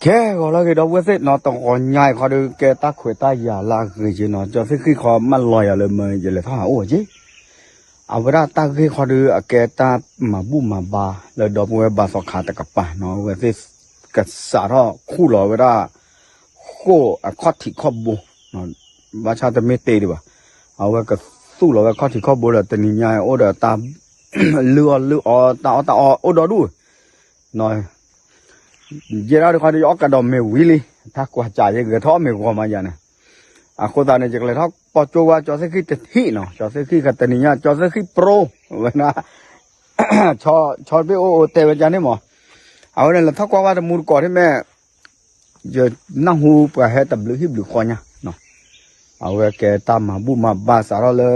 ကဲ ဂီၤလၢအဂ့ၤ ဒီပုၢ်ဝဲၢ်သ့ၣ်နီၤ, တဂီၤညါအံၤခီဒီး ကဲတၢ်ခွဲးတၢ်ယာ်လၢအဂ့ၤက့နီၤ, ကၠီသ့ၣ်ဃံၣ်ခီမၢလီၤယၤလၢမၢယလဲၤထီၣ်ဟးအိၣ်က့, အဝဲဒၣ်တၢ်ဂ့ၢ်ခီဒီး အကဲတၢ်မၤဘူၣ်မၤဘါလၢဒီပုၢ်ဝဲၢ်ဘါသီခါတကပၤနီၤ, အဝဲသ့ၣ်ကစးထီၣ်ခူၣ်လီၤဝဲဒၣ် ဃိၣ်အခီၣ်ထံးခီၣ်ဘိ ဘၣ်ဆၣ်တမ့ၢ်တ့ဒံးဘၣ်, အဝဲကသူၣ်လီၤဝဲခီၣ်ထံးခီၣ်ဘိဒီး တနံၤညါအိၣ်ဒီးတၢ် လုၢ်အီၣ်လုၢ်အီ တၢ်အီၣ်တၢ်အီအိၣ်ဒီဒူၣ် ယဲဒၣ်တခီဒီး ယအီၣ်ကဒီးမ့ၤဝံၤလံ, တၢ်ကွၢ်စးယဲ ဂဲၤထီၣ်မ့ၤဂီၤမးယၤန့ၣ်, အဃိသတးန့ၣ် ယကလဲၤထီၣ်ပိာ်ကၠိဝဲ ကၠီသ့ၣ်ဃံၣ်တထံၣ်နီၤ, ကၠီသ့ၣ်ဃံၣ်ကတနံၤညါ ကၠီသ့ၣ်ဃံၣ်ပြိ ဝဲဒၣ် ဆီဘ့ၣ်အိၣ်အိၣ်တဲဝဲကန့ၣ်မး, အဝဲန့ၣ်လဲၤထီၣ်ကွၢ်ဝဲတမူတကိးထံၣ်မဲာ်, ယနၢ်ဟူပှၤဟဲတဘျုးဟံၣ်ဘျုးဃီညါနီၤ, အဝဲကဲတၢ်မၤဘူၣ်မၤဘါစးထီၣ်လၢ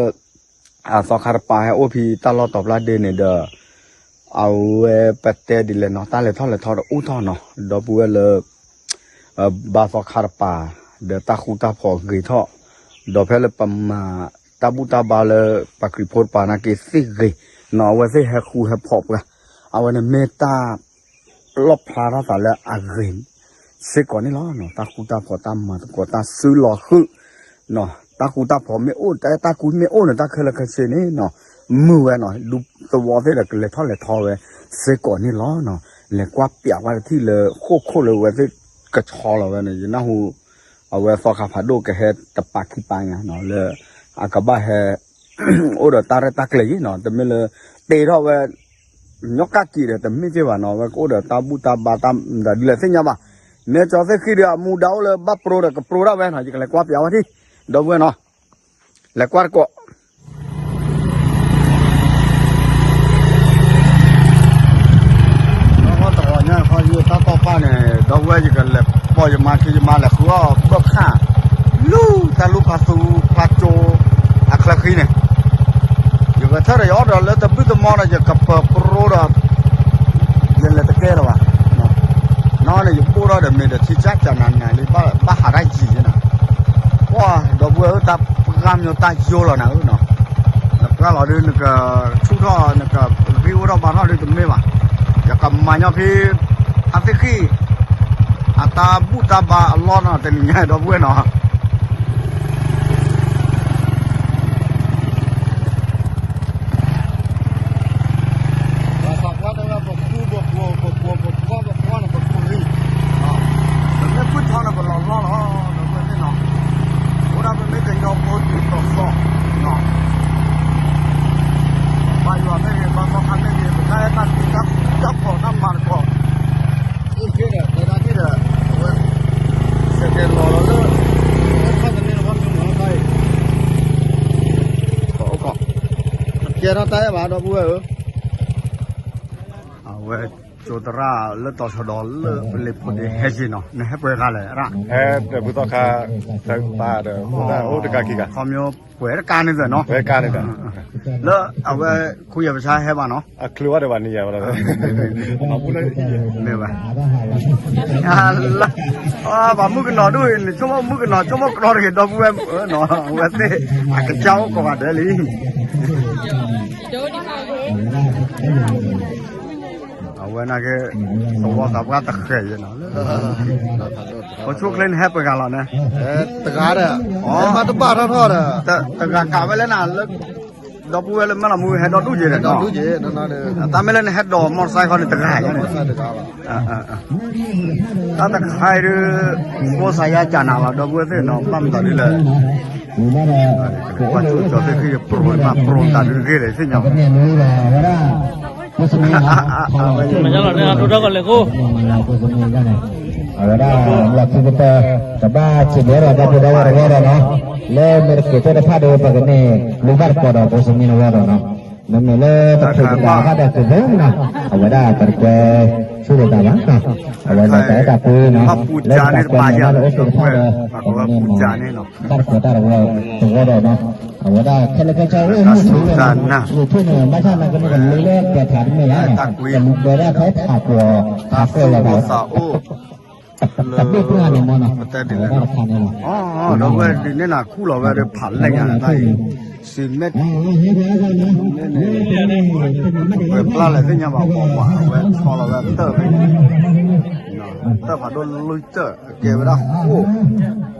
အသီခါတပၤဟဲအိၣ်ဖဲတၢ်လီၢ်တတီၤဖျါဒ့န့ၣ်ဒီး အဝဲပတဲဒ်လဲၣ်နီၤ, တၢ်လဲၤထီၣ်လဲၤထီဒီးအိၣ်ထီၣ်နီၤ, ဒီပုၢ်ဝဲၢ်လၢ ဘါသီခါတပၤ ဒီးတၢ်ဃူတၢ်ဖိးဂ့ၤထီၣ်, ဒီးဖဲလၢပမၤတၢ်ဘူၣ်တၢ်ဘါလၢပှၤခရံာ်ဖိတပၤနာ်က့သ့ၣ်ဂ့ၤနီၤ, အဝဲသ့ၣ်ဟဲဃူဟဲဖိးပှၤ, အဝဲန့ၣ်မ့ၢ်တၢ် လီၣ်ဖျါထီၣ်သးလၢအဂ့ၤစ့ၢ်ကီးန့ၣ်လီၤ. တၢ်ဃူတၢ်ဖိး တၢ်မၤသကိး တၢ်စုလီၤဃုာ်, တၢ်ဃူတၢ်ဖိးမ့ၢ်အိၣ် တၢ်ကူၣ်မ့ၢ်အိၣ်န့ၣ် တၢ်ခဲလၢာ်ခဲဆ့န့ၣ် မုာ်ဝဲနီၤ, ဒူသဝီသ့ၣ်ဒီးကလဲၤထီၣ်လဲၤထီဝဲစ့ၢ်ကီးန့ၣ်လီၤ. လဲၤကွၢ်ပျးဝဲတထံၣ်လၢဃိၣ်ခိၣ်လၢဝဲသ့ၣ်ကဆီလီၤဝဲန့ၣ် ယနၢ်ဟူ အဝဲသီခါဖးဒိၣ်ကဟဲတပာ်ခံပာ်ညါနီၤ လၢအကဘၣ်ဟဲ အိၣ်ဒီးတၢ်ရဲၣ်တၢ်ကျဲၤယံၤနီၤ, တမ့ၢ်လၢ တ့ထီၣ်ဝဲ ညီကၣ်ကံာ်ဒီးတမ့ၢ်သ့ဘၣ်နီၤ, အဝဲကအိၣ်ဒီးတၢ်ဘူၣ်တၢ်ဘါတၢ်ဒ်လဲၣ်သ့ၣ်ညါဘၣ်. မ့ၢ်ကၠီသ့ၣ်ဃံၣ်ဒီးအမူဒါအိၣ်လၢဘၣ်ပြိဒီးကပြိဒၣ်ဝဲနီၤ, ယကလဲၤကွၢ်ပျးဝဲထံၣ် ဒီပုၢ်ဝဲၢ်နီၤ, လဲၤကွၢ်တကိး တဂီၤညါခီယတၢ်တီၢ်ပာ်န့ၣ် ဒီပုၢ်ဝဲၢ်ယကလဲၤပိာ်ယမါခံယမါလဲၤဃုအီၣ်ဘၢၣ်ခၣ် လူၤတၢ်လူၤဖးသူဖးကၠိ အချၢဃံန့ၣ်, ယဂဲၤထၢၣ်ဒီးယအီၣ်ဒီးလၢတဘုၣ်တမီဒီး ယကပၢၤပြိဒီး ယလဲၤတကဲလၢၤဘၣ်. နီၢ်န့ၣ် ယဘိၣ်ထီၣ်ဒီးမ့ၢ်ဒီးထံကၢ်ကၢ်နးနးလံ ဘၣ်ဟးတၢ်ယံာ်ယဲနီၤ. ပှၢ် ဒီပုၢ်ဝဲၢ်ဧၢ တၢ်ပှၢ်မၠိတၢ်ယိလီၤနၤဧၢနီၤ. နပှၢ်လီၤဒုး နကဆူၣ်ထီၣ် နကဂံၢ်အိၣ်ထီၣ်ဘါထီၣ်ဒုးတမ့ၢ်ဘၣ်. ယကမၤညီဖဲ အသ့ၣ်ဃံၣ် အတၢ်ဘူၣ်တၢ်ဘါအလီၢ်နီၤ တနံၤညါဒီပုၢ်ဝဲၢ်နီၤ. ပှၤသးပှၢ်တဲဝဲ ပကူပကူပကူပကူပကူန့ၣ် ပကူလံ, ပမ့ၢ်ကွၢ်ထီန့ၣ် ပလီၤလီၢ်လီၤ ဒီပုၢ်ဝဲၢ်သ့ၣ်နီၤ, အိၣ်ဒၣ်ပမ့ၢ်ကညီဖိတုၤသိးသိးနီၤ, ဘါယွၤမ့ၢ်ဂ့ၤ ဘါသီခါမ့ၢ်ဂ့ၤ ပတၢ်အဲၣ်တၢ်ကွံ တၢ်ဃူတၢ်ဖိး တၢ်မၤသကိး အ့ၣ်က့ဒီး တဲဒၣ်က့ဒီး အဝဲ စဲးကဲလီၤလီၤလၢ အခီၣ်တန့ၢ်လီၤဘၣ်မ့ၢ်မၤတၢ်အံၤ ကဲထီၣ်တၢ်အဲၣ်ဘၣ် ဒီပုၢ်ဝဲၢ်ဧၢ, အဝဲ ကၠိသရၣ်လၢတီၤဆီဒီးလၢပလ့ၤဖိဒ့ဟဲက့ၤနီၤ, နဟဲပှဲၤဂၤလဲၣ်, ဟဲတဘုသီခါ သၢကပၤဒီး အိၣ်တကးခံဂၤ, ခီမ့ၢ်ပှဲၤတကးန့ၣ်သ့ၣ်နီၤ, ပှဲၤတကးန့ၣ်သ့ၣ်, လၢအဝဲခူယဲၢ်ပဆါဟဲဘၣ်နီၤ, အချ့ဝဲဒီးဘၣ်န့ၣ်ယဲၢ်ဝဲဒီး မ့ၢ်ဘၣ် ဘၣ်မုၣ်ကနီၤဒိၣ်အံၤ နဆိကမိၣ်မုၣ်ကနီၤ ဆိကမိၣ်ကနီၤတဂ့ၤ ဒီပုၢ်ဝဲၢ်နီၤ, အဝဲသ့ၣ် အကစၢ်အိၣ်ကိးဂၤဒဲးလံ အဝဲနာ်က့ သဝီသးပှၢ်တဃဲၤယဲနီၤ, ပဆိၣ်ချ့နဟဲပှဲၤဂၤလီၤန့ၣ်, တဂၤဒီး မ့ၢ်တဘၣ်ထီၣ်ထီၣ်ဒီး တဂၤကးဝဲလဲၣ်နၤလၢ ဒီပုၢ်ဝဲၢ်လၢမ့ၢ်လီၤမူဟဲဒီဒူၣ်က့ၤဒီး တၢ်မ့ၢ်လၢနဟဲဒိးမီၢ်တစဲးခီန့ၣ်တဂၤယဲန့ၣ် တၢ်တခါအံၤဒုး ဖိစါယါကနၤလီၤ ဒီပုၢ်ဝဲၢ်သ့ၣ်နီၤ ဘၣ်မတၤဒ်လဲၣ်, ကွၢ်ကၠိကၠီသ့ၣ်ဃံၣ် ပြိၣ်မးပြိၣ်တၢ်ဒုးတဂ့ၤလဲၣ် သ့ၣ်ညါဘၣ်, မ့ၢ်လီၤန့ၣ် အဒိၣ်ထီၣ်ကလဲၤကိး အဝဲဒၣ် လီၢ်ခံကတၢၢ် တဘၣ်စံးဘျုးဒီး ဒီပုၢ်ဒီဝဲၢ်တဂၤဒီးနီၤ, လၢမ့ၢ်တက့ၤတၢ်တဖၣ်ဒီး ပကန့ၢ်လူၤဘၣ်တကိးဒီး ပိစမံနဝဲဒီးနီၤ, မ့မ့ၢ်လၢတချုးတဂၤဃၣ်ဒီးက့ၤဘၣ်နီၤ, အဝဲဒၣ်ပတကွဲဆူၣ်လိာ်သးဘၣ်နီၤ, အဝဲလဲၤတၢ်အဲၣ်တၢ်ကွံနီၤ, လၢတၢ်ကွဲမုာ်ဘၣ်လၢအိၣ်သ့ၣ်တဖၣ်ဒီး ပကန့ၢ်နီၤ, ဘၣ်တကိးတၢ်တဝဲတဝဲဒီးနီၤ, အဝဲဒၣ်ခဲလၢာ်ခဲဆ့အိၣ်မုာ်ထူၣ်နီၤ, မုာ်ထူၣ်န့ၣ် ဘၣ်ဆၣ်နာ်က့န့ၣ်ကလူၤလၢပဲၤထးတမ့ၢ်ဧါ, ကလူၤပဲၤဒၣ်ဖဲထးပှီၤ ထးကၢၢ်လီၤဘၣ် တဘ့ၣ်ပှၢ်န့ၣ်မ့ၢ်နီၤ, အဝဲဒၣ်တခါန့ၣ်လီၤ, ဒီးဝဲဒ်န့ၣ်နၤ ခူၣ်လီၤဝဲဒီးဖးလဲၢ်ညါတၢ်အံၤ, စံးမ့ၢ် မ့ၢ်န့ၣ် ပှဲၤပျၢ်လဲၣ်သ့ၣ်ညါဘၣ် ပှၤဝဲဆီလီၤဝဲတၢၢ်ဖဲန့ၣ် တၢ်ဖးဒိၣ်လွံၢ်တၢၢ် အကဲဝဲဒၣ်ဃိၣ်,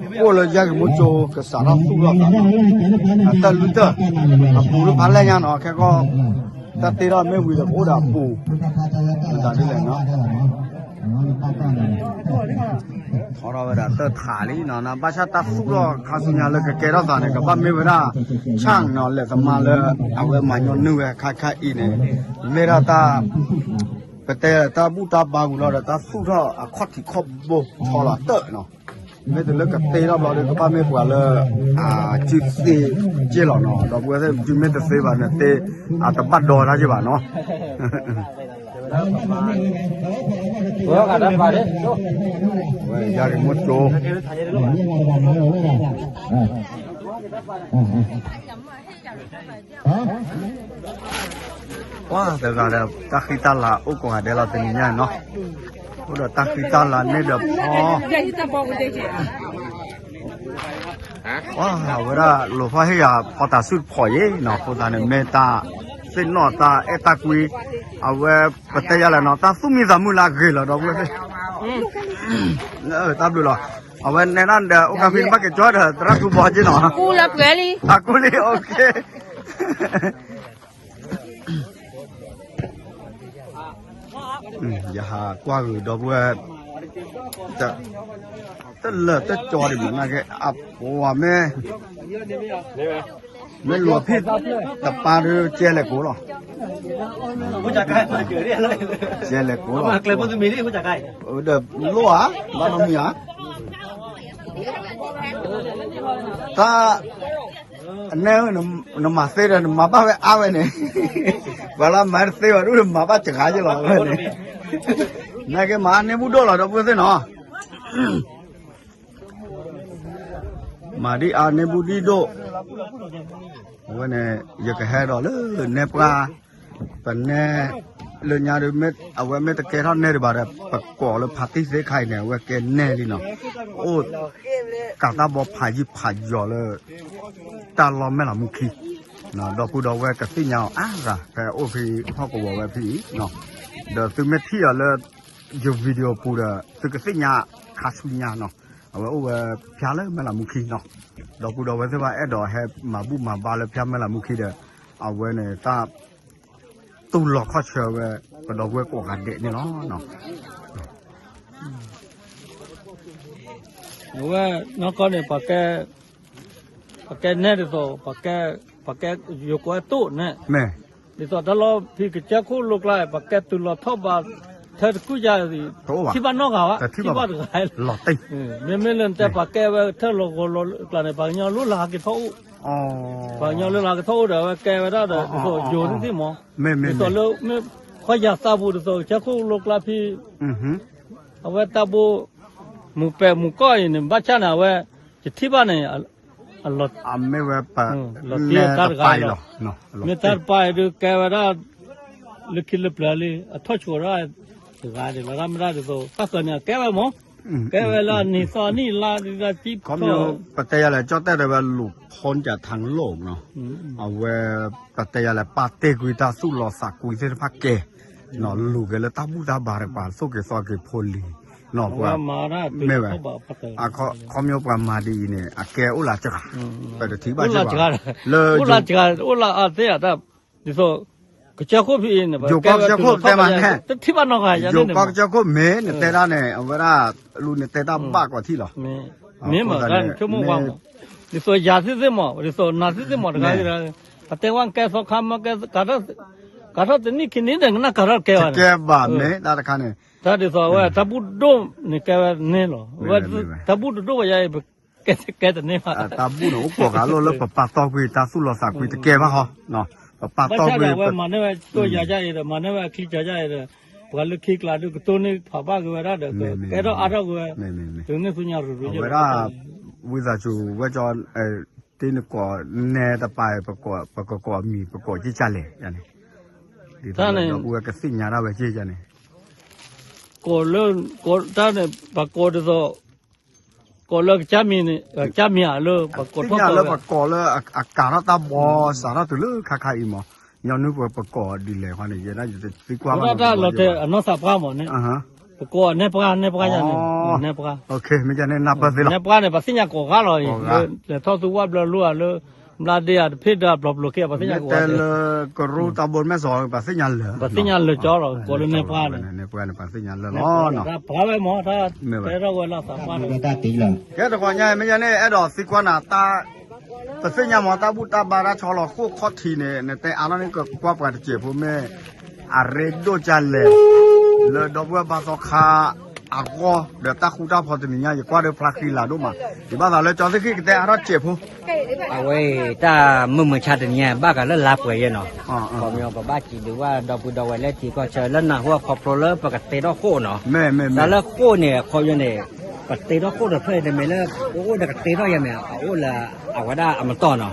အိၣ်လၢယဲၢ်ကမူကၠိ ကစးထီၣ်သူၣ်ထီၣ်သးနီၤ, အတၢၢ်လွံၢ်တၢၢ်, အပူၤလၢဖးလဲၢ်ညါနီၤ, ခဲကီၢ် တၢ်တ့ထီၣ်မ့ၢ်ဝံၤဒီး ကအိၣ်ဒီးအပူၤ, မတၤဒ်လဲၣ်နီၤ ထီထီၣ်ဝဲဒၣ်တၢၢ်ထးလံနီၤ, ဘၣ်ဆၣ်တၢ်သူၣ်ထီၣ်ခါဆူညါလၢကကဲထီၣ်သးန့ၣ် ကဘၣ်မ့ၢ်ဝဲဒၣ် ဆၣ်နီၤ လဲၤသမါလၢ အဝဲမၤညီနုၢ်ဝဲခါခါအံၤန့ၣ် မ့ၢ်ဒၣ်တၢ် ပတဲတၢ်ဘူၣ်တၢ်ဘါဝံၤလီၤဒီး တၢ်သူၣ်ထီၣ်အခီၣ်ထံးခီၣ်ဘိဆီလီၤတၢၢ်နီၤ, မ့ၢ်တလၢကတ့ထီၣ်ဘျီဒီး ကဘၣ်မ့ၢ်ပှၤလၢ အစုသ့က့ၢ်လီၤနီၤ, ဒီပုၢ်ဝဲၢ်သ့ၣ် စုမ့ၢ်တသ့ဘၣ်န့ၣ် သ့ အတဘၣ်ဒီတၢ်က့ၤဘၣ်နီၤ ဝဲယၤက့ၤမိၢ်ကၠိ ပှၤတဂၤဒီး တၢ်ဃံတၢ်လၤအိၣ်ကိးဂၤဒဲးလီၤတနံၤညါနီၤ, အိၣ်ဒီးတၢ်ဃံတၢ်လၤန့ၣ်ဒီးဖီ ပှၤဝဲဒၣ်လိာ်ဖီဟ့ၣ်ယၤဖီတၤဆူၣ်တဖီယံၤနီၤ, အဃိသတးန့ၣ် မ့ၢ်တၢ်သ့ၣ်နီၣ်တၢ်အဲၣ်တၢ်ကွံ, အဝဲပတဲယၤလဲၣ်နီၤ, တၢ်သူၣ်မံသးမုာ်လၢအဂ့ၤလီၤ ဒီပုၢ်ဝဲၢ်သ့ၣ် တၢ်ဘျုးလီၤ, အဝဲနဲဒၣ်ဒီး အိၣ်ခါဖံးနဘၣ်က့ၤကၠီဒီး သရၣ်ထူဘီက့ၤနီၤ, အကူလံ ယဟးကွၢ်ဂုာ်ဒီပုၢ်ဝဲၢ် တလၢာ်တကၠီဒံးမး နာ်က့ အပှၤမ့ၢ် မ့ၢ်လိာ်ဖံၣ်တပၢ်ဒီး ကဲလဲၣ်ကိးလီၤ, ကဲလဲၣ်ကိးလီၤ, ဒီးလိၣ်ဧါ, ဘၣ်နီတမံၤဧါ, တၢ် အနဲ နမၤသ့ဒီး နမၤဘၣ်ဝဲအါဝဲန့ၣ်, ပှၤလၢမၤတသ့ဘၣ်ဒ် နမၤဘၣ်စှၤယဲလီၤဝဲန့ၣ်, နာ်က့မၤန့ၢ်ဘူၣ်ဒိၣ်လီၤ ဒီပုၢ်ဝဲၢ်သ့ၣ်နီၤ, မၤဒ်အါန့ၢ်ဘူၣ်ဒ်ဒိၣ်, အဝဲန့ၣ် ယကဟဲဒီးလၢနဲပှၢ် ပနဲ လၢညါဒီး အဝဲမ့ၢ်တကဲထီၣ်နဲဒံးဘၣ်ဒီး ပကိးလၢဖးတံၢ်သ့ၣ်ခါအံၤန့ၣ် အဝဲကဲနဲလံနီၤ, အိၣ် ကးတၢ်ဘီဖးယံၤဖးယီၤလၢ တၢ်လီၢ်မဲၢ်လးမူခံ, ဒီပုၢ်ဒီဝဲၢ်ကသ့ၣ်ညါအီၤအါဂၤ ဖဲအိၣ်ဖဲဟီၣ်ကဝီၤဝဲဖဲအံၤ, ဒီးသုမ့ၢ်ထံၣ်အီၤလၢ ယ video ပူၤဒီး သုကသ့ၣ်ညါခါဆူညါနီၤ, အဝဲအိၣ်ဝဲဖၠါလၢမဲၢ်လးမူခံနီၤ, ဒီပုၢ်ဒီဝဲၢ်သ့ၣ်တဖၣ်အဲၣ်ဒိးဟဲမၤဘူၣ်မၤဘါလၢဖၠါမဲၢ်လးမူခံဒီး အဝဲန့ၣ်တၢ် တူၢ်လိာ်ခီၣ်ဆၢဝဲ ပဒီပုၢ်ဝဲၢ်ကိးဂၤဒဲးန့ၣ်လီၤ. အဝဲနီၢ်ကီၢ်န့ၣ် ပကဲနဲဒ်သိး ပကဲယိၤကီးတိၣ်န့ၣ်, ဒ်သိးတၢ်လီၢ်ဖံးကစၢၢ်ခိၣ်လိကျါ ပကဲတုၤလီၤထီၣ်ဘၣ် ထၢတကူၣ်ယါ ထံၣ်ဘၣ်နီတဂၤဘၣ်, ထံၣ်ဘၣ်တဂၤ, မ့မ့ၢ်လၢနတဲပှၤကဲဝဲထၢၣ်လီၤဂီၤလီၤကျါန့ၣ် ပှၤကညီလိၣ်လၢဟးက့ၤထီၣ်အိၣ်, ပှၤကညီလိၣ်လၢဟးက့ၤထီၣ်အိၣ်ဒီး အဝဲကဲဝဲဒၣ်ဒီး ဒ်သိးယိၤသ့ၣ်မး, ဒ်သိးလၢ ခီယၤသးပူၤဒ်သိး ကစၢၢ်ခိၣ်လိကျါဖံး အဝဲတၢ်ဘိ မူးပဲာ်မူးကီၢ်အံၤန့ၣ် ဘၣ်ဆၣ်န့ၣ် အဝဲ ယထံၣ်ဘၣ်န့ၣ် အမ့ၢ်ဝဲ လီၤတံၢ်တၢ်တဂၤအံၤလီၤ, မ့ၢ်တၢ်တပၢ်အံၤဒုးကဲဝဲဒၣ် လၢခံလၢပျၢၤလံ အထီၣ်ဆိးဒၣ်တဂၤဒ်လီၤ တၢ်မ့ၢ်ဒၣ်ဒ်သိး တၢ်သၢန့ၣ် အကဲဝဲမး, ကဲဝဲလၢအနံၤသီနံၤလါဒ်သိး ခီဖျိ ပတဲယၤလဲၣ် ကၠီၣ်တဲၣ်တဲဝဲ လူၤဖီၣ်ကးထၢလီၤနီၤ, အဝဲ ပတဲယၤလဲၣ် ပာ်တ့ၢ်ကွံာ်တၢ်သူၣ်လီၤသးကွံသ့ၣ်တဖၣ်ကဲ, လူၤက့ၤလၢတၢ်ဘူၣ်တၢ်ဘါတကပၤ သိၣ်က့ၤသီက့ၤဖိလံၤ, ပှၤ မ့ၢ်ဝဲ ခီဖျိပှၤမၤဒ်အံၤန့ၣ် အကဲအိၣ်လၢစှၤ, ပတထံၣ်ဘၣ်စ့ၢ်ဘၣ်, လၢ အိၣ်လၢအသ့ၣ် ဒ်သိး ကစၢၢ်ခိၣ်ဖံးအံၤန့ၣ် ယိၤကီၢ်ကစၢၢ်ခိၣ်တဲမးန့ၣ်, တထံၣ်ဘၣ်နီတဂၤ ယိၤကီၢ်ကစၢၢ်ခိၣ်မ့ၢ် နတဲဒၣ်န့ၣ် အဝဲဒၣ် လူၤနတဲတၢ်ဘၣ်ကွၢ်ထံၣ်လီၤ, မ့ၢ်မး တၢ်နဆိကမိၣ်ဝဲမး, ဒ်သိးယၤသ့ၣ်သ့ၣ်မး ဒ်သိးနၤသ့ၣ်သ့ၣ်မးတဂၤ, ပတဲဝဲကဲသီခါမး ကးထီၣ်တနံၣ်ခံနံၣ်ဒီး ကနၣ်ကးထီၣ်ကဲဘၣ်န့ၣ်, တၢ်တခါန့ၣ်, တၢ်ဒ်သိးအဝဲ တၢ်ဘူၣ်ဒိၣ်န့ၣ်ကဲဝဲန့ၣ်လီၤ, ဝဲ တၢ်ဘူၣ်တဒိၣ်ဝဲယၤအံၤ ပကဲတန့ၢ်ဘၣ်, တၢ်ဘူၣ်န့ၣ် အိၣ်ကိးဂၤလိာ်လၢပပာ်တီၢ်ကွံာ်တၢ်သူၣ်လီၤသးကွံတကဲဘၣ်ဟီ, ပပာ်တီၢ်ကွံာ် ဘၣ်ဆၣ်ဒီးအဝဲမၤန့ၢ်ဝဲကၠိယၤယါအံၤဒီး မၤန့ၢ်ဝဲအချံကၠီယါအံၤဒီး ပှၤလၢခံကျါဒုးကတိၢ်န့ၢ်ဖးဘၣ်က့ၤဝဲဒၣ်ဒီး ကဲထီၣ်အါထီၣ်က့ၤဝဲ, တုၤန့ၣ်သူညါရူၤရူၤ အဝဲဒၣ် ဝံသးစူၤဝဲကၠီ တ့နကိးနဲတပၤ ပကကိးအမံၤ ပကိးက့ၤကၢ်လဲၣ်န့ၣ်, ဒ်သိးဒီပုၢ်ဝဲၢ်ကသ့ၣ်ညါဒၣ်ဝဲက့ၤန့ၣ်, ကိးလၢ တၢ်န့ၣ် ပှၤကိးဒ်သိး ကိးလၢကစၢ်မံၤန့ၣ် ကစၢ်မံၤဧါလၢ ပှၤကိးထီၣ်က့ၤဝဲ ပှၤကိးလၢအကးထီၣ်တၢ်ဘီ စးထီၣ်တုၤလၢခါခါအံၤမး, ညီနုၢ်ပှၤပကိးဒ်လဲၣ်ခီန့ၣ် ယဲဒၣ်ယတသံကွၢ်ဘၣ် တၢ်လီၤတဲာ်အနီၢ်သးပှၢ်မးန့ၣ်, ပကိးနဲပှၢ် နဲပှၢ်ယၤန့ၣ်, နဲပှၢ်, မ့ၢ်န့ၣ် နဲပှၢ်န့ၣ် ပှၤသ့ၣ်ညါကိးဂၤလီၤအံၤ, လဲၤထီၣ်သူဝဲဘျီလိၤဧါလၢ ဘျါဒ့ဧါ တဖ့ၣ်ဒၢ ဘျီပျိၤခ့ ပှၤသ့ၣ်ညါကိးဂၤဒဲး, ကရူၢ်တၢ်ဘိမဲာ်စီၤ ပှၤသ့ၣ်ညါလၢာ်, ပှၤသ့ၣ်ညါလၢာ်ကၠီလီၤ ကိးလၢနဲပှၢ်န့ၣ်, နဲပှၢ်န့ၣ် ပှၤသ့ၣ်ညါလၢာ်လီၤ, ပှၤဝဲမ့ၢ်တၢ်တဲထီၣ်ဝဲလၢသးပှၢ်တဂၤ, ကဲတခီညါ မ့ၢ်ယၤန့ၣ် အဲၣ်ဒိးသံကွၢ်နၤတၢ် ပသ့ၣ်ညါမ့ၢ်တၢ်ဘူၣ်တၢ်ဘါတၢ်ဆီလီၤဃိၣ်ခီၣ်ထံးန့ၣ် နတဲအါထီၣ်န့ၣ် ကကွၢ်ပှၤတစဲးဖိမ့ၢ် အရ့ဒိၣ်ကလဲၣ်, လၢဒီပုၢ်ဝဲၢ်ဘါသီခါအဂီၢ် ဒီးတၢ်ဃူတၢ်ဖိးတနံၤညါ ယကွၢ်ဒီးဖျါဃံလၤဒိၣ်မး, ယဘၣ်သးလၢကၠီသ့ၣ်ဃံၣ်ကတဲအါထီၣ်စဲးဖိ အဝဲအံၤ တၢ်မုၢ်မုၢ်ဆါတနံၤညါ ဘၣ်ဃးလၢလါပှဲၤယဲနီၤ, ခီပညီ ပဘၣ်စံးဘျုးဘၣ်ဒီပုၢ်ဒီဝဲၢ်လၢထံကီၢ်ဆၢ လၢနၢ်ဟူအခီဖျိလၢပကတ့ထီၣ်ဃိᣗနီၤ, တၢ်လၢဃိၣ်န့ၣ် အခီပညီန့ၣ် ပတ့ထီၣ်ဃိၣ်တဖျၢၣ်န့ၣ် တမ့ၢ်လၢ ပအိၣ်ဒီးကတ့ထီၣ်ယဲမ့ၢ် အအိၣ်လၢအဝဲဒၣ်အမတီၢ်နီၤ,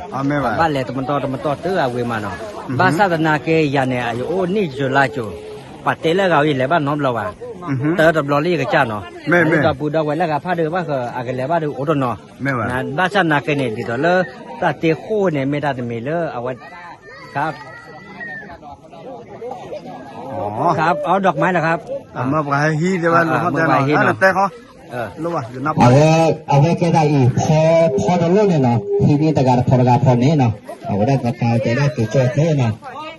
ဘၣ်လဲၤတမတီၢ်တမတီၢ်တုၤအဝံၤမးနီၤ, ဘၣ်ဆၣ်သနာ်က့ယၤန့ၣ် အယအိၣ်နံၣ်ယလါကၠိၤ, ပှၤတ့လၢဂၤအံၤ ယလဲၤဘၣ်နီတဘျီဘၣ်, တၢတဘျီလၢယကစၢ်နီၤ, ဒီပုၢ်ဒီဝဲၢ်လၢဂၤဖးဒိၣ်ဘၣ်ဃး အကလဲၤဘၣ်ဒီးအိၣ်တနီၤ, ဘၣ်ဆၣ်သနာ်က့န့ၣ် ဒ်သိးလၢ တၢ်တ့ဃိၣ်န့ၣ် မ့ၢ်တၢ်တမံၤလၢအဝဲ ครับ ครับ เอาดอกไม้เหรอครับ အမၢပှၤဟဲဟံးတဲဝဲလိာ်ခီၣ်တဲနီၤ တဲခီ အဝဲ အဝဲကဲဒၣ်အံၤ ဖီ ဖီတလိၣ်န့ၣ်နီၤ ဟံးန့ၢ်တဂၤတဖီတဂၤဖီန့ၣ်နီၤ အဝဲဒၣ်ကကါတဲဒၣ်က့ၤကၠီၣ်သ့နီၤ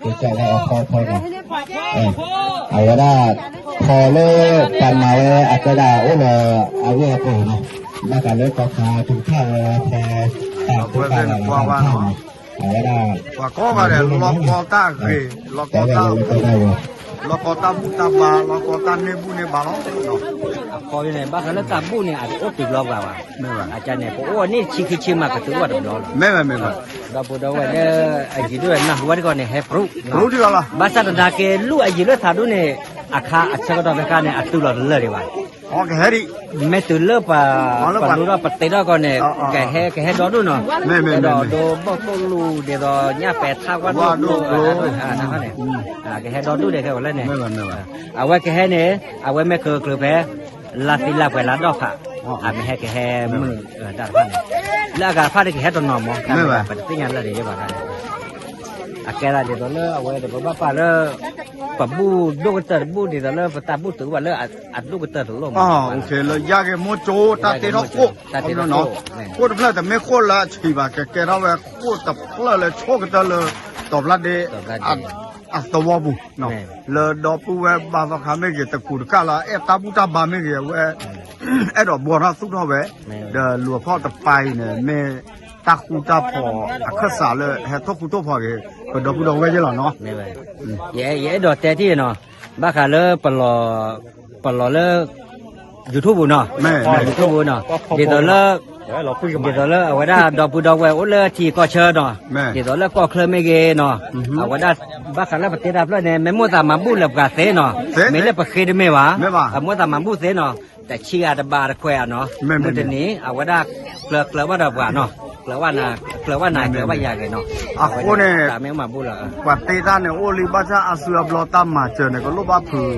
က့ၤကၠီၣ်ဝဲအဖီဖီနီၤ အဝဲဒၣ် ဖီလၢ ပှၤမၤဝဲအကဲဒၣ်အိၣ်လၢ အဝဲအကီၢ်နီၤ ဘၣ်ဃးလၢကီၢ်ခါတူၢ်ထီၣ်ဝဲဖီ တၢ်တူၢ်ထီၣ်ဝဲဖီနီၤ အဝဲဒၣ် ပှၤကိးဂၤဒဲး လီၤကီတၢ်ဂ့ၤ လီၤကီတၢ် လီၤကီတၢ်ဘူၣ်တၢ်ဘါ လီၤကီတၢ်န့ၢ်ဘူၣ်န့ၢ်ဘါလီၤ. အခီပညီန့ၣ် ဘၣ်ဃးလၢတၢ်ဘူၣ်န့ၣ် အတအိၣ်တုၤလီၤပှၤဘၣ်. အကန့ၣ် ပအိၣ်နံၣ်ဆံခံဆံမး ကတုၤအိၣ်တဘျီလီၤ. ဒီပုၢ်ဒီဝဲၢ်လၢ အယံၤဒိၣ်နၢ်ဟူဝဲတခီန့ၣ် ဟဲပြူၤ ဘၣ်ဆၣ်သနာ်က့ လူၢ်အယံၤလၢသးဒူၣ်န့ၣ် အခါအဆၢကတီၢ်ဖဲခါန့ၣ် အတုၤလီၤတလၢာ်ဒံးဘၣ်. မ့ၢ်တုၤလၢပှၤ ပှၤလူထီၣ်ပတ့ထီၣ်ကီၢ်န့ၣ် ကဟဲ ကဟဲဒီဒူၣ်နီၤ, ကဟဲဒီးဒိဘီၣ်သိၣ်လူၤ ဒ်သိးညၣ်ပဲာ်ထါဝၣ်ဒိၣ်ကျိ န့ၣ် ကဟဲဒီဒူၣ်ဒဲးခဲဝဲလၢန့ၣ်, အဝဲကဟဲန့ၣ် အဝဲမ့ၢ်ကကျၢၤဖဲ လါသံလါပှဲၤလါဒီၣ်ဖး အမ့ၢ်ဟဲကဟဲမုၢ်တၢ်တဖၣ်န့ၣ်, လၢအဂၤတဖၣ်ဒီးကဟဲတနီၤမး ပတသ့ၣ်ညါလၢာ်ဒံးဘၣ်. အကဲဒၣ်ဒ်သိးလၢအဝဲဒီး ပဘၣ်ပာ်လၢ ပဘူၣ်ဒိၣ်ကတၢၢ်တဘူၣ် ဒ်သိးလၢအဒိၣ်ကတၢၢ်တလိၣ်မး, လၢယါက့ၤမိၢ်ကၠိတၢ်တ့ထီၣ်ဃိၣ်, ဃိၣ်တဖျၢၣ်တမ့ၢ်ဃိၣ်လၢအဆံးဘၣ် ကကဲထီၣ်ဝဲဃိၣ်တဖျၢၣ်လၢဆိကတၢၢ်လၢ တီၤဘျါဒ့ အသဝီပူၤ, လၢဒီပုၢ်ဝဲၢ်ဘါသီခါမ့ၢ်ဂ့ၤ တကူးတကၢ်လၢအဲၣ်တၢ်ဘူၣ်တၢ်ဘါမ့ၢ်ဂ့ၤ အဝဲ အဲၣ်ဒိးဘှီထီၣ်သူၣ်ထီၣ်ဝဲ, ဒီးလူၤအဖီၣ်တပၤအံၤန့ၣ် မ့ၢ်တၢ်ဃူတၢ်ဖိးအခၢၣ်စးလၢဟဲထိၣ်ဃူထိၣ်ဖိးက့ၤ ပဒီပုၢ်ဒီဝဲၢ်ယဲလီၤနီၤ. ယအဲၣ်ဒိးတဲထံၣ်နီၤ, ဘၣ်ဃးလၢ ပလီၤလၢ YouTube ပူၤနီၤ, YouTube ပူၤနီၤ, ဒ်သိးလၢ ဒ်သိးလၢအဝဲဒၣ်ဒီပုၢ်ဒီဝဲၢ်အိၣ်လၢထံကီၢ်ဆၢနီၤ, ဒ်သိးလၢကီၢ်ချၢမ့ၢ်ဂ့ၤနီၤ, အဝဲဒၣ် ဘၣ်ဃးလၢပတ့တၢ်ဖျၢၣ်န့ၣ် မ့ၢ်မိၣ်သးမၤဘူၣ်လၢပှၤသ့နီၤ, မ့ၢ်လၢပဃ့တမ့ၢ်ဘၣ်, မိၣ်သးမၤဘူၣ်သ့နီၤ, တဆံဂၤတဘၣ်တခွဲးဧါနီၤ, မုၢ်တနံၤ အဝဲဒၣ် ကျၢၤကျၢၤဘၣ်ဒီးပှၤနီၤ, ကျၢၤဘၣ်နၤ ကျၢၤဘၣ်ယၤဂ့ၤနီၤ, အဃိန့ၣ် တၢ်မ့ၢ်မၤဘူၣ်လၢ ပှၤတ့တၢ်န့ၣ် အိၣ်လံဘၣ်ဆၣ်အစုအဘျီတၢ်မၤစၢၤန့ၣ် ကလိၣ်ဘၣ်ဖုး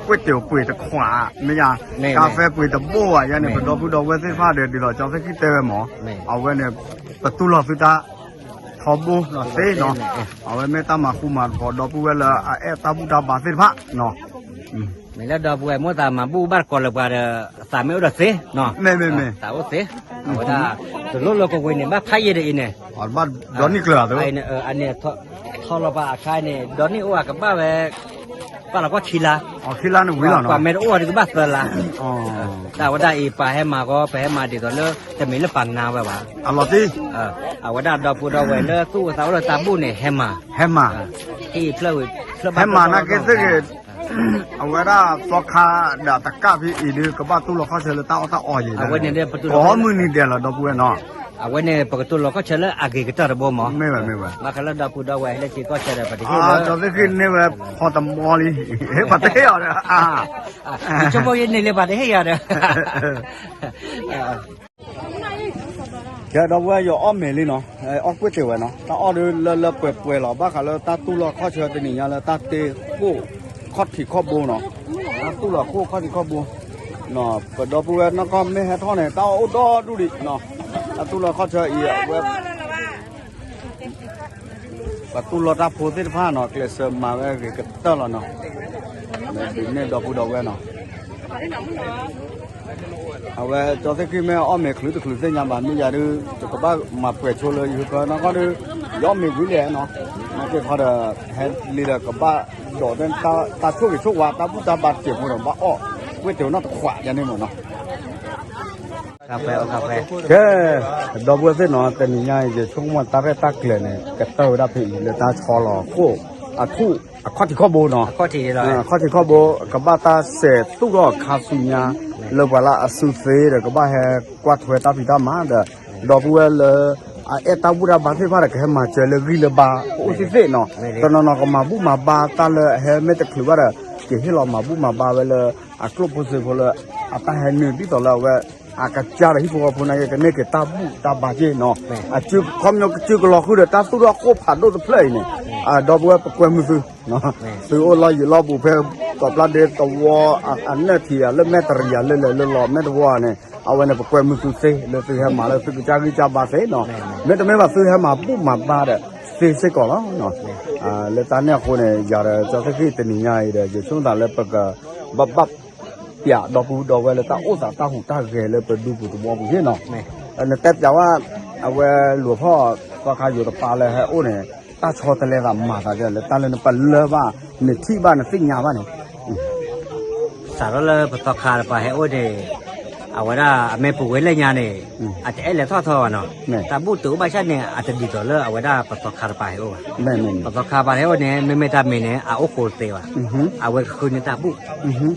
ကွ့ၢ်တ့ၢ်ပှ့ၤတခွး မ့ၢ်ယါ, ကါဖဲပှ့ၤတဘိၣ်ဘၣ်ယါန့ၣ် ပဒီပုၢ်ဒီဝဲၢ်သ့ၣ်တဖၣ်ဒီး ဒ်သိးကၠီသ့ၣ်ခံတဲဝဲမး, အဝဲန့ၣ် ပတူၢ်လိာ်သုတၢ်ထီဘိနီၤသ့နီၤ, အဝဲမ့ၢ်တၢ်မၤဃူမၤဖိးဒီပုၢ်ဝဲၢ်လၢအအဲၣ်တၢ်ဘူၣ်တၢ်ဘါသ့ၣ်တဖၣ်နီၤ. မ့ၢ်လၢဒီပုၢ်ဝဲၢ်မိၣ်သးမၤဘူၣ်ဘၣ်တကိးလၢပှၤဒီး သးမ့ၢ်အိၣ်ဒီးသ့နီၤ, မ့ၢ်မ့ၢ်မ့ၢ် သးအိၣ်သ့, အဝဲဒၣ် တလိၣ်လၢကဝ့ၤန့ၣ် ဘၣ်ဖးယံာ်ဒီးအံၤန့ၣ်, ဒီနံၣ်ကျၢၤအသး အန့ၣ် ထီလီၤပှၤအခါန့ၣ် ဒီနံၣ်အိၣ်အကဘၣ်ဝဲ ပာ်လီၤကွၢ်ခံလါ, ခံလါန့ၣ်ဝံၤလီၤနီၤ, ပှၤမ့ၢ်တအိၣ်ဒီးကဘၣ်သၢလါ, တၢ်ဝဲဒၣ်အံၤ ပှၤဟဲမၤဃီ ပဟဲမၤဒ်သိးလၢ တမ့ၢ်လၢပှၤနါဝဲဘၣ်, အလီၤတံၢ်, အဝဲဒၣ်ဒီပုၢ်ဒီဝဲၢ်လၢသူၣ်အိၣ်သးအိၣ်လၢတၢ်ဘူၣ်န့ၣ် ဟဲမၤ, ဟဲမၤ, ဟဲမၤနာ်က့သ့ၣ်ဂ့ၤ အဝဲဒၣ်သီခါဒီးတကၣ်ဖဲအံၤဒုး ကဘၣ်တူၢ်လိာ်ခီၣ်ဆၢလၢတၢ်အီၣ်တၢ်အီယံၤ, ကိးမုၢ်နံၤဒဲးလီၤ ဒီပုၢ်ဝဲၢ်နီၤ, အဝဲန့ၣ် ပကတူၢ်လိာ်ခီၣ်ဆၢလၢအဂ့ၤကတၢၢ်တဘိမး, မ့ၢ်ဝဲမ့ၢ်ဝဲ, ဘၣ်ဃးလၢဒီပုၢ်ဒီဝဲၢ်လၢထံကီၢ်ဆၢဒီး ပတဟ့ၣ်လၢ ကၠီသ့ၣ်ဃံၣ်န့ၢ်ဝဲဖီတမီလံ, ပတဟ့ၣ်အီၤဒီး ဆိကမိၣ်ယန့ၣ်လၢပတဟ့ၣ်ယၤဒီး ကဲဒီပုၢ်ဝဲၢ် ယအီၣ်မ့ၤလံနီၤ, အီၣ်ကွ့ၢ်တ့ၢ်ဝဲနီၤ, တၢ်အီၣ်ဒုးလၢလၢပှဲၤပှဲၤလီၤ, ဘၣ်ဃးလၢတၢ်တူၢ်လိာ်ခီၣ်ဆၢတနံၤညါလၢတၢ်တ့ဃိၣ်ခီၣ်ထံးခီၣ်ဘိနီၤ, တၢ်တူၢ်လိာ်ဃိၣ်ခီၣ်ထံးခီၣ်ဘိ, ပဒီပုၢ်ဝဲၢ်နီၢ်ကီၢ်မ့ၢ်ဟဲထီၣ်န့ၣ် တၢ်အီၣ်အိၣ်ဒီဒူၣ်ဒံးနီၤ, တၢ်တူၢ်လိာ်ခီၣ်ဆၢအံၤ အဝဲ ပှၤတူၢ်လိာ်တၢ်ဖိသ့ၣ်တဖၣ်နီၤ ကျဲးစၢးမၤဝဲအဂ့ၤကတၢၢ်လီၤနီၤ, ဒုးနဲၣ်ဒီပုၢ်ဒီဝဲၢ်နီၤ, အဝဲကၠီသ့ၣ်ဃံၣ်မ့ၢ်အီၣ်မ့ၤချုးတချုးသ့ၣ်ညါဘၣ် မ့ၢ်ယၤဒုး ယကဘၣ်မၤပှဲၤဆိလၢယဟၢဖၢနီၢ်ကီၢ်ဒုး ယအီၣ်မ့ၤဝံၤလဲၣ်နီၤ, နာ်က့ခီဒီး ဟဲလံဒီးကဘၣ်ဒိးတၢ်ဆိၣ်ဂ့ၤဆိၣ်ဝါ တၢ်ဘူၣ်တၢ်ဘါတစဲးဖိဒီး ဘၣ်အီၣ်ဝ့ၢ်တ့ၤဝဲနီၣ်တခွးယၤန့ၣ်မ့ၢ်နီၤ. ကဲ, ဒီပုၢ်ဝဲၢ်သ့ၣ်နီၤ တနံၤညါအံၤ ယဆိကမိၣ်တၢ်ရဲၣ်တၢ်ကျဲၤန့ၣ် ကတၢၢ်ဝဲဒၣ်ဖဲအံၤ လၢတၢ်ဆီလီၤခိၣ်အထူၣ် အခီၣ်ထံးခီၣ်ဘိနီၤ, အခီၣ်ထံးခီၣ်ဘိ ကဘၣ်တၢ်စဲးသူၣ်ထီၣ်ခါဆူညါ လၢပှၤလၢအစုသ့ဒီး ကဘၣ်ဟဲကွၢ်ထွဲတၢ်ဖံးတၢ်မၤဒီး ဒီပုၢ်ဝဲၢ်လၢ အအဲၣ်တၢ်ဘူၣ်တၢ်ဘါသ့ၣ်တဖၣ်ဒီး ကဟဲမၤစၢၤလၢဂံၢ်လၢဘါ အိၣ်သ့ၣ်သ့ၣ်နီၤ, တနီၤနီၤကမၤဘူၣ်မၤဘါတၢ်လၢအဟဲမ့ၢ်တချုးဘၣ်ဒီး ကဟ့ၣ်လီၤမၤဘူၣ်မၤဘါဝဲလၢ အကျိၣ်ဖိစ့ဖိလၢ အတၢ်ဟဲနုာ်ဒ်သိးလၢအဝဲ အကစၢ်ဒီးဟံၣ်ဖိဃီဖိနာ်က့ ကန့ၢ်က့ၤတၢ်ဘူၣ်တၢ်ဘါက့ၢ်နီၤ, အစုခီပညီကစုကလီၤဃုာ်ဒီးတၢ်သူၣ်ထီၣ်ခိၣ်ဖးဒိၣ်တဖျၢၣ်အံၤန့ၣ်, ဒီပုၢ်ဝဲၢ်ပကွဲမုာ်သု သုအိၣ်လီၤယံၤလီၤဘူးဖဲ ကီးပျၢ်ဒ့သဝီ အနၢၣ်ထံးယၤလၢမဲာ်တရံးယၤလၢလဲၤလၢလီၤမဲာ်တဝီန့ၣ် အဝဲန့ၣ်ပကွဲမုာ်သုသ့ လၢသုဟဲမၤလၢသုကစၢ်ဂံၢ်စၢ်ဘါသ့နီၤ, မ့တမ့ၢ်ဘၣ်သုဟဲမၤဘူၣ်မၤဘါဒီးသ့စ့ၢ်ကီးလီၤ. လၢတၢ်န့ၣ်အဃိန့ၣ် ယၤဒီးကၠီသ့ၣ်ဃံၣ်တနံၤညါအံၤဒီး ယဆိကမိၣ်သးလၢပကဘၣ်ဘၣ်ပျးဒီပုၢ်ဒီဝဲၢ်လၢတၢ်အိၣ်သးတၢ်ဟူးတၢ်ဂဲၤလၢပဒူပူၤသဝီပူၤက့ၢ်နီၤ, နတဲပျးဝဲ အဝဲလူၤဖီၣ်သီခါယိၤတပၤလၢဟဲအိၣ်န့ၣ် တၢ်ဆီတလဲသးမၤသးကဲလၢတၢ်လၢနပလၢၢ်ဘၣ် နထံၣ်ဘၣ်နသ့ၣ်ညါဘၣ်န့ၣ် စးထီၣ်လၢပသီခါတပၤဟဲအိၣ်န့ၣ် အဝဲဒၣ်အမ့ၢ်ပဝဲလၢညါန့ၣ် အတအဲၣ်လဲၤထီၣ်ထီဘၣ်နီၤ, တၢ်ဘူၣ်တုၤအိၣ်ဘၣ်ဆၣ်န့ၣ် အတဒ်သိးလၢအဝဲဒၣ်ပသီခါတပၤဟဲအိၣ်ဘၣ်, ပသီခါတပၤဟဲအိၣ်န့ၣ် မ့မ့ၢ်တၢ်မ့ၢ်န့ၣ် အအိၣ်ဃိတသ့ဘၣ်, အဝဲကဃုန့ၢ်တၢ်ဘူၣ်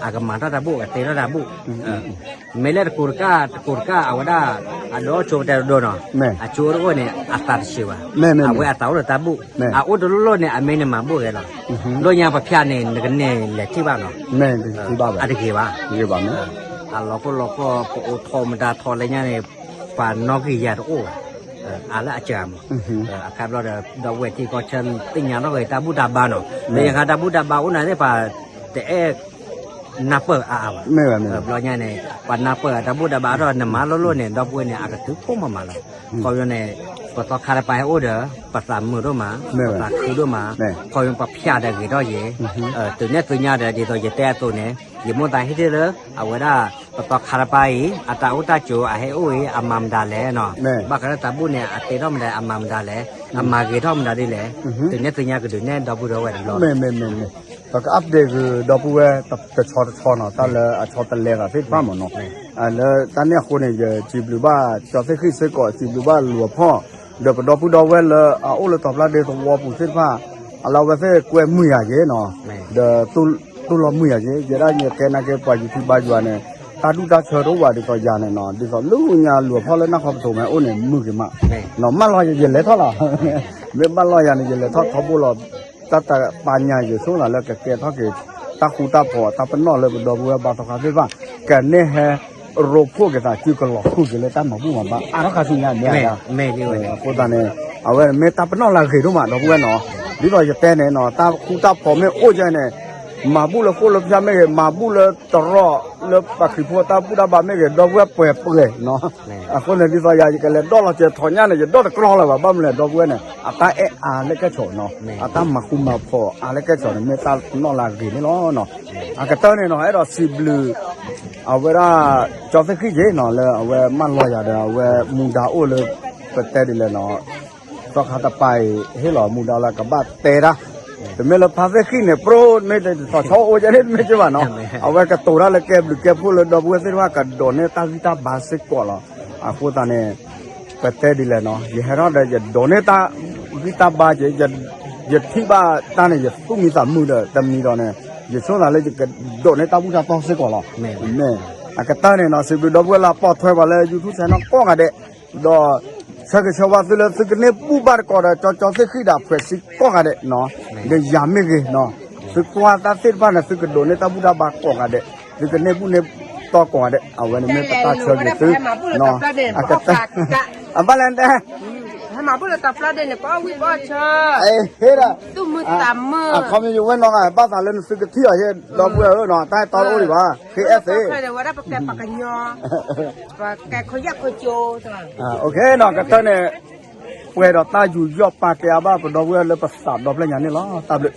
အကမၤထီၣ်တၢ်ဘူၣ် အကတဲထီၣ်တၢ်ဘူၣ်, မ့ၢ်လၢတကိးတကၣ် တကိးတကၣ် အဝဲဒၣ် အဒိးဆိပတဲတဒိနီၤ, အကၠိတအိၣ်န့ၣ် အသးတဆံးဘၣ်, အဝဲအသးအိၣ်ဒီးတၢ်ဘူၣ်, အအိၣ်တလိၣ်လိၣ်န့ၣ် အမ့ၢ်န့ၣ်မၤဘူၣ်ဂဲၤလီၤ, လၢညါပဖၠးန့ၣ် နကန့ၢ်လဲၤထံၣ်ဘၣ်နီၤ, အတဂ့ၤဘၣ်, အလီၤခိၣ်လီၤခိၣ် ပအိၣ်ထီၣ်မတၤထီၣ်လၢညါန့ၣ် ပှၤနီၣ်ဂံၢ်ယၤတအိၣ်ဘၣ်, အါလၢအစှၤမး, အခါဘျီဒီး ဒီပုၢ်ဝဲၢ်ထံကီၢ်ဆၢသ့ၣ်ညါထီၣ်ဂ့ၤတၢ်ဘူၣ်တၢ်ဘါနီၤ, လၢယခါတၢ်ဘူၣ်တၢ်ဘါအိၣ်နၤသ့ၣ်တဖၣ် တအဲၣ် နၢ်ပၢၢ်အါအါဘၣ်, ဘျီညါန့ၣ် ပှၤနၢ်ပၢၢ်တၢ်ဘူၣ်တၢ်ဘါထီၣ် နမၤလိၣ်လိၣ်န့ၣ် ဒီပုၢ်ဝဲၢ်န့ၣ် အကတုၤဖှိၣ်မးမးလီၤ, ခီဖျိန့ၣ် ပသီခါတပၤဟဲအိၣ်ဒီး ပသးမုာ်ဒိၣ်မး, ပသးခုဒိၣ်မး, ခီဖျိပဖၠးဒီးဂ့ၤထီၣ်ယဲၤ, တုၤနဲၣ်သုညါဒီး ဒ်သိးယတဲအသိးန့ၣ် ယမိၢ်သးဟ့ၣ်ထံၣ်လၢ အဝဲဒၣ် ပသီခါတပၤအံၤ အတၢ်အိၣ်တၢ်ကၠိအဟဲအိၣ်အံၤ အမၤမတၤလဲၣ်နီၤ, ဘၣ်ဃးလၢတၢ်ဘူၣ်န့ၣ် အတဲထီၣ်မတၤ အမၤမတၤလဲၣ်, အမၤဂ့ၤထီၣ်မတၤဒ်လဲၣ်, တုၤနဲၣ်သုညါကဒုးနဲၣ်ဒီပုၢ်ဒီဝဲၢ်တဘျီ, ပက update ဂ့ၤဒီပုၢ်ဝဲၢ်တဆီတဆီနီၤ တၢ်လၢအဆီတလဲသးသ့ၣ်တဖၣ်မးနီၤ, လၢတၢ်န့ၣ်အဃိန့ၣ် ယစံးဘျုးဘၣ် ကၠီသ့ၣ်ဃံၣ်စ့ၢ်ကီး စံးဘျုးဘၣ်လူၤအဖီၣ် ဒီးပဒီပုၢ်ဒီဝဲၢ်လၢအအိၣ်လၢတီၤဖျါဒ့သဝီပူၤသ့ၣ်တဖၣ်, အလၢအဝဲသ့ၣ်ကွဲမုာ်ယၤက့ၤနီၤ, ဒီးတူၢ်လိာ်မုာ်ယၤက့ၤ ယဲဒၣ်ယကဲနာ်က့ၤပှၤယူၤထံဘါယွၤန့ၣ်, တၢ်ဒူၣ်တၢ်ဆၢတအိၣ်ဘၣ်ဒ်သိးယၤန့ၣ်နီၤ, ဒ်သိးလၢညါလူၤအဖီၣ်လၢနၢ်ခီပတိၤမ့ၢ်အိၣ်န့ၣ် မုာ်က့ၤမး, မၢလီၤယၤ ယလဲၤထီၣ်လီၤ, မ့ၢ်မၢလီၤယၤန့ၣ် ယလဲၤထီၣ်ထီဘိလီၤ, တၢ်တပာ်ညါယဆိကမိၣ်သးလၢကကဲထီၣ်က့ၤ တၢ်ဃူတၢ်ဖိး တၢ်ပနီၣ်လၢပဒီပုၢ်ဝဲၢ်ဘါသီခါသ့ၣ်တဖၣ်, ကန့ၢ်ဟဲ ရိဖှိၣ်က့ၤသးစုကလီၤဃုာ်က့ၤလၢတၢ်မၤဘူၣ်မၤဘါ အါထီၣ်ခါဆူညါမ့ၢ်ဧါ, အဃိသတးန့ၣ် အဝဲမ့ၢ်တၢ်ပနီၣ်လၢအဂ့ၤဒိၣ်မး ဒီပုၢ်ဝဲၢ်နီၤ, ဒ်သိးယတဲန့ၣ်နီၤ တၢ်ဃူတၢ်ဖိးမ့ၢ်အိၣ်ကဲန့ၣ်, မၤဘူၣ်လၢဃိၣ်လၢဖၠါမ့ၢ်ဂ့ၤ မၤဘူၣ်လၢတရီၣ်လၢပှၤခရံာ်ဖိတၢ်ဘူၣ်တၢ်ဘါမ့ၢ်ဂ့ၤ ဒီပုၢ်ဝဲၢ်ပှဲၤပှဲၤနီၤ, အဃိန့ၣ် ဒ်သိးယၤ ယကလဲၤဒီၣ်လီၤစဲၤထီၣ်ညါန့ၣ် ယဒီၣ်တကြီလၢၤဘၣ် ဘၣ်မနုၤလဲၣ် ဒီပုၢ်ဝဲၢ်န့ၣ် အတၢ်အဲၣ်အါလၢကဲဆိးနီၤ, အတၢ်မၤဃူမၤဖိးအါလၢကဲဆိးန့ၣ် မ့ၢ်တၢ်ပနီၣ်လၢအဂ့ၤန့ၣ်လီၤ. အကတၢၢ်န့ၣ်နီၤ အဲၣ်ဒိးစံးဘျုး အဝဲဒၣ် ကၠီသ့ၣ်ဃံၣ်က့ၤနီၤ လၢအဝဲမၢလီၤယၤဒီး အဝဲမူဒါအိၣ်လၢ ပတဲဒ်လဲၣ်နီၤ, သီခါတပၤအံၤ ဟ့ၣ်လီၤမူဒါလၢကဘၣ်တဲတၢ်, တမ့ၢ်လၢဖါသ့ၣ်ဃံၣ်န့ၣ် ပြိမ့ၢ်တသီဆီအိၣ်ကဲန့ၣ် တမ့ၢ်က့ဘၣ်နီၤ, အဝဲကတိၤတၢ်လၢကဲဘျုးကဲဖှိၣ်လၢဒီပုၢ်ဝဲၢ်သ့ၣ်တဖၣ်ကဒိးန့ၢ်တၢ်ဂံၢ်တၢ်ဘါစ့ၢ်ကီးလီၤ. အဃိသတးန့ၣ် ပတဲဒ်လဲၣ်နီၤ, ယဟဲထီၣ်ဒီးယဒိးန့ၢ်တၢ်ဂံၢ်တၢ်ဘါက့ၤ ယထံၣ်ဘၣ်တၢ်န့ၣ် ယသူၣ်မံသးမုာ်ဒီးတမံၤဒီးန့ၣ် ယဆိကမိၣ်သးလၢယကဒိးန့ၢ်တၢ်ဘူၣ်တၢ်တီစ့ၢ်ကီးလီၤ. မ့ၢ်အကတၢၢ်န့ၣ်နီၤ စံးဘျုးဒီပုၢ်ဝဲၢ်လၢအပိာ်ထွဲပှၤလၢ YouTube channel ကိးဂၤဒဲး, ဒီးဆၢဂ့ၤဆၢဝါသုလၢသုကန့ၢ်ဘူၣ်ဘၣ်တကိးဒီး ကၠီကၠီသ့ၣ်ဃံၣ်ဒီး အဖွဲ့အစည်း ကိးဂၤဒဲးနီၤ, ဒီးယၤမ့ၢ်ဂ့ၤနီၤ, သုကွၢ်တၢ်သ့ၣ်တဖၣ်န့ၣ် သုကဒိးန့ၢ်တၢ်ဘူၣ်တၢ်ဘါကိးဂၤဒဲး, သုကန့ၢ်ဘူၣ်န့ၢ်တီကိးဂၤဒဲး, အဝဲန့ၣ်မ့ၢ်ပတၢ်ဆၢဂ့ၤသု, အကတၢၢ်, အဘၣ်လဲၣ်တဲ ဟဲမၤဘူၣ်လၢတၢ်ဖျါဒဲးန့ၣ် ပအီၣ်ဝံၣ်ပအီၣ်ဆၢ, ဟ့ၣ်ဒီး, သူၣ်မုာ်သးမုာ်, အခီပညီယဝဲနီၤ ဘၣ်သးလၢနသုကထံၣ်အီၤယဲ ဒီပုၢ်ဝဲၢ်ဧၢနီၤ တၢ်ဟဲတီတအိၣ်ဒံးဘၣ်, ဃ့အဲၣ်သ့, ဝဲဒၣ်ပကဲပှၤကညီ, ပကဲခိယဲၢ်ခိကၠိ, နီၤ ကတၢၢ်န့ၣ်, ပှဲၤဒီးတၢ်ယူးယီၣ်ပာ်ကဲအါဘၣ်ပဒီပုၢ်ဝဲၢ်လၢပသးဒီဖျၢၣ်ညါန့ၣ်လီၤ. တၢ်ဘျုး